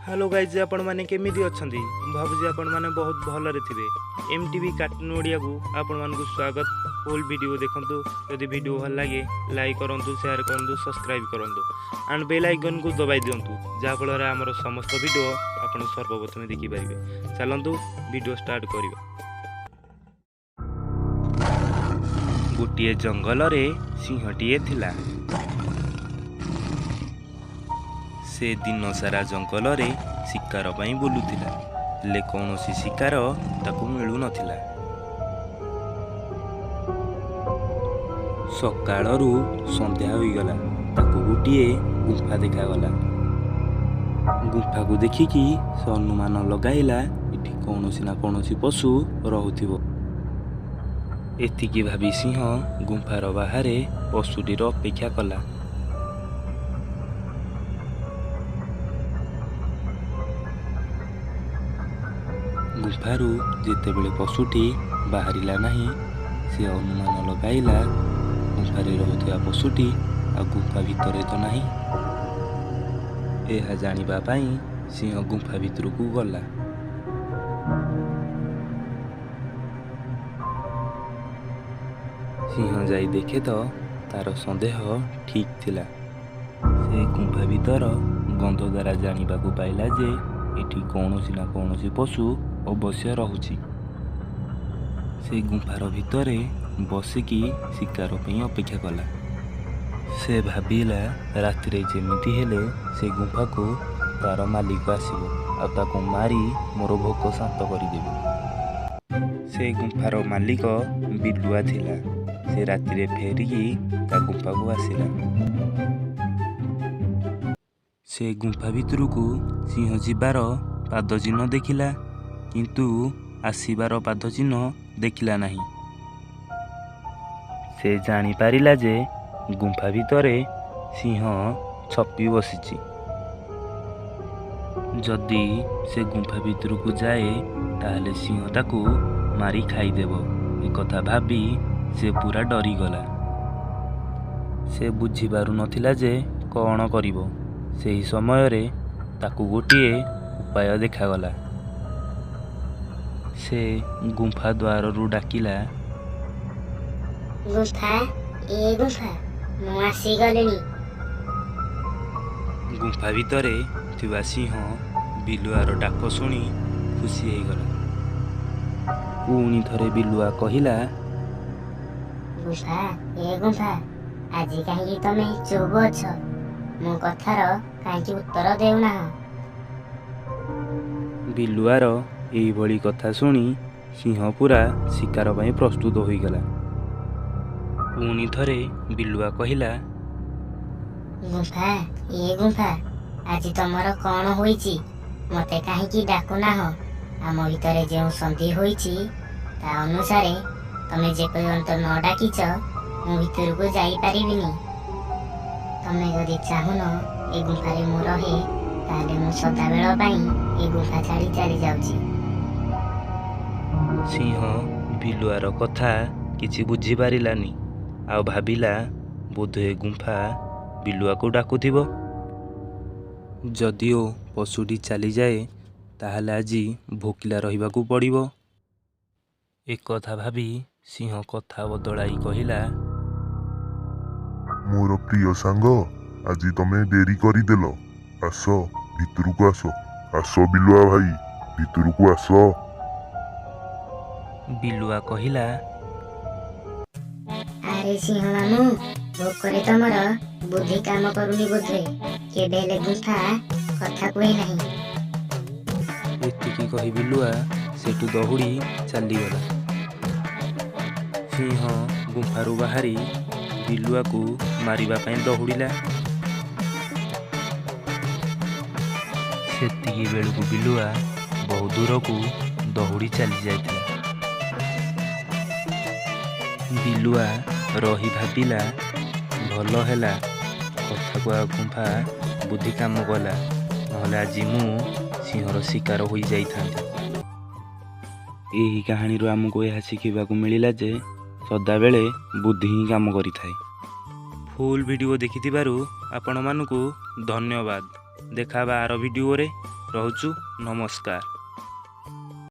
Hello guys, ଆପଣମାନେ କେମିତି ଅଛନ୍ତି? ମୁଁ ଭାବୁଛି ଆପଣମାନେ ବହୁତ ଭଲରେ ଥିବେ। ଏମ୍ ଟି ଭି କାର୍ଟୁନ୍ ଓଡ଼ିଆକୁ ଆପଣମାନଙ୍କୁ ସ୍ୱାଗତ। ଫୁଲ୍ ଭିଡ଼ିଓ ଦେଖନ୍ତୁ। ଯଦି ଭିଡ଼ିଓ ଭଲ ଲାଗେ, ଲାଇକ୍ କରନ୍ତୁ, ସେୟାର କରନ୍ତୁ, ସବସ୍କ୍ରାଇବ୍ କରନ୍ତୁ ଆଣ୍ଡ ବେଲ୍ ଆଇକନ୍କୁ ଦବାଇ ଦିଅନ୍ତୁ, ଯାହାଫଳରେ ଆମର ସମସ୍ତ ଭିଡ଼ିଓ ଆପଣ ସର୍ବପ୍ରଥମେ ଦେଖିପାରିବେ। ଚାଲନ୍ତୁ, ଭିଡ଼ିଓ ଷ୍ଟାର୍ଟ କରିବା। ଗୋଟିଏ ଜଙ୍ଗଲରେ ସିଂହଟିଏ ଥିଲା। ସେ ଦିନସାରା ଜଙ୍ଗଲରେ ଶିକାର ପାଇଁ ବୁଲୁଥିଲା, ହେଲେ କୌଣସି ଶିକାର ତାକୁ ମିଳୁନଥିଲା। ସକାଳରୁ ସନ୍ଧ୍ୟା ହୋଇଗଲା। ତାକୁ ଗୋଟିଏ ଗୁମ୍ଫା ଦେଖାଗଲା। ଗୁମ୍ଫାକୁ ଦେଖିକି ସେ ଅନୁମାନ ଲଗାଇଲା, ଏଠି କୌଣସି ନା କୌଣସି ପଶୁ ରହୁଥିବ। ଏତିକି ଭାବି ସିଂହ ଗୁମ୍ଫାର ବାହାରେ ପଶୁଟିର ଅପେକ୍ଷା କଲା। ଗୁମ୍ଫାରୁ ଯେତେବେଳେ ପଶୁଟି ବାହାରିଲା ନାହିଁ, ସେ ଅନୁମାନ ଲଗାଇଲା, ଗୁମ୍ଫାରେ ରହୁଥିବା ପଶୁଟି ଆଉ ଗୁମ୍ଫା ଭିତରେ ତ ନାହିଁ। ଏହା ଜାଣିବା ପାଇଁ ସିଂହ ଗୁମ୍ଫା ଭିତରକୁ ଗଲା। ସିଂହ ଯାଇ ଦେଖେ ତ ତାର ସନ୍ଦେହ ଠିକ୍ ଥିଲା। ସେ ଗୁମ୍ଫା ଭିତର ଗନ୍ଧ ଦ୍ୱାରା ଜାଣିବାକୁ ପାଇଲା ଯେ ଏଠି କୌଣସି ନା କୌଣସି ପଶୁ ଅବଶ୍ୟ ରହୁଛି। ସେ ଗୁମ୍ଫାର ଭିତରେ ବସିକି ଶିକାର ପାଇଁ ଅପେକ୍ଷା କଲା। ସେ ଭାବିଲା, ରାତିରେ ଯେମିତି ହେଲେ ସେ ଗୁମ୍ଫାକୁ ତାର ମାଲିକ ଆସିବ ଆଉ ତାକୁ ମାରି ମୋର ଭୋକ ଶାନ୍ତ କରିଦେବି। ସେ ଗୁମ୍ଫାର ମାଲିକ ବିଲୁଆ ଥିଲା। ସେ ରାତିରେ ଫେରିକି ତା ଗୁମ୍ଫାକୁ ଆସିଲା। ସେ ଗୁମ୍ଫା ଭିତରକୁ ସିଂହ ଯିବାର ପାଦ ଚିହ୍ନ ଦେଖିଲା, କିନ୍ତୁ ଆସିବାର ପାଦ ଚିହ୍ନ ଦେଖିଲା ନାହିଁ। ସେ ଜାଣିପାରିଲା ଯେ ଗୁମ୍ଫା ଭିତରେ ସିଂହ ଛପି ବସିଛି। ଯଦି ସେ ଗୁମ୍ଫା ଭିତରକୁ ଯାଏ, ତାହେଲେ ସିଂହ ତାକୁ ମାରି ଖାଇଦେବ। ଏକଥା ଭାବି ସେ ପୁରା ଡରିଗଲା। ସେ ବୁଝିପାରୁନଥିଲା ଯେ କ'ଣ କରିବ। ସେହି ସମୟରେ ତାକୁ ଗୋଟିଏ ଉପାୟ ଦେଖାଗଲା। ସେ ଗୁମ୍ଫା ଦ୍ୱାରରୁ ଡାକିଲା, ଗୁମ୍ଫା, ଏ ଗୁମ୍ଫା, ମୁଁ ଆସିଗଲିଣି। ଗୁମ୍ଫା ଭିତରେ ଥିବା ସିଂହ ବିଲୁଆର ଡାକ ଶୁଣି ଖୁସି ହେଇଗଲା। ପୁଣି ଥରେ ବିଲୁଆ କହିଲା, ଗୁମ୍ଫା, ଏ ଗୁମ୍ଫା, ଆଜି କାହିଁକି ତମେ ଚୁପ୍ ଅଛ? ମୋ କଥାର କାହିଁକି ଉତ୍ତର ଦେଉନାହଁ? ବିଲୁଆର ଏଇଭଳି କଥା ଶୁଣି ସିଂହ ପୁରା ଶିକାର ପାଇଁ ପ୍ରସ୍ତୁତ ହୋଇଗଲା। ପୁଣି ଥରେ ବିଲୁଆ କହିଲା, ଗୁମ୍ଫା, ଏ ଗୁମ୍ଫା, ଆଜି ତମର କ'ଣ ହୋଇଛି? ମୋତେ କାହିଁକି ଡାକୁନାହଁ? ଆମ ଭିତରେ ଯେଉଁ ସନ୍ଧି ହୋଇଛି, ତା ଅନୁସାରେ ତମେ ଯେପର୍ଯ୍ୟନ୍ତ ନ ଡାକିଛ, ମୁଁ ଭିତରକୁ ଯାଇପାରିବିନି। ତମେ ଯଦି ଚାହୁଁନ ଏ ଗୁମ୍ଫାରେ ମୁଁ ରହେ, ତାହେଲେ ମୁଁ ସଦାବେଳ ପାଇଁ ଏ ଗୁମ୍ଫା ଛାଡ଼ି ଚାଲି ଯାଉଛି। ସିଂହ ବିଲୁଆର କଥା କିଛି ବୁଝିପାରିଲାନି ଆଉ ଭାବିଲା, ବୋଧହୁଏ ଗୁମ୍ଫା ବିଲୁଆକୁ ଡାକୁଥିବ। ଯଦିଓ ପଶୁଟି ଚାଲିଯାଏ, ତାହେଲେ ଆଜି ଭୋକିଲା ରହିବାକୁ ପଡ଼ିବ। ଏକଥା ଭାବି ସିଂହ କଥା ବଦଳାଇ କହିଲା, ମୋର ପ୍ରିୟ ସାଙ୍ଗ, ଆଜି ତମେ ଡେରି କରିଦେଲ। ଆସ, ଭିତରକୁ ଆସ। ଆସ ବିଲୁଆ ଭାଇ, ଭିତରକୁ ଆସ। ବିଲୁଆ କହିଲା, ଆରେ ସିଂହ ମାମୁଁ, ଭୋକରେ ତମର ବୁଦ୍ଧି କାମ କରୁନି ବୋଧେ। କେବେ ହେଲେ ଗୁମ୍ଫା କଥା କୁହେ ନାହିଁ। ଏତିକି କହି ବିଲୁଆ ସେଠୁ ଦୌଡ଼ି ଚାଲିଗଲା। ସିଂହ ଗୁମ୍ଫାରୁ ବାହାରି ବିଲୁଆକୁ ମାରିବା ପାଇଁ ଦୌଡ଼ିଲା। ସେତିକି ବେଳକୁ ବିଲୁଆ ବହୁ ଦୂରକୁ ଦୌଡ଼ି ଚାଲି ଯାଇଥିଲା। ବିଲୁଆ ରହି ଭାବିଲା, ଭଲ ହେଲା କଥା କୁହା ଗୁମ୍ଫା ବୁଦ୍ଧି କାମ କଲା, ନହେଲେ ଆଜି ମୁଁ ସିଂହର ଶିକାର ହୋଇଯାଇଥାନ୍ତି। ଏହି କାହାଣୀରୁ ଆମକୁ ଏହା ଶିଖିବାକୁ ମିଳିଲା ଯେ ସଦାବେଳେ ବୁଦ୍ଧି ହିଁ କାମ କରିଥାଏ। ଫୁଲ୍ ଭିଡ଼ିଓ ଦେଖିଥିବାରୁ ଆପଣମାନଙ୍କୁ ଧନ୍ୟବାଦ। ଦେଖା ହେବା ଆର ଭିଡ଼ିଓରେ। ରହୁଛୁ, ନମସ୍କାର।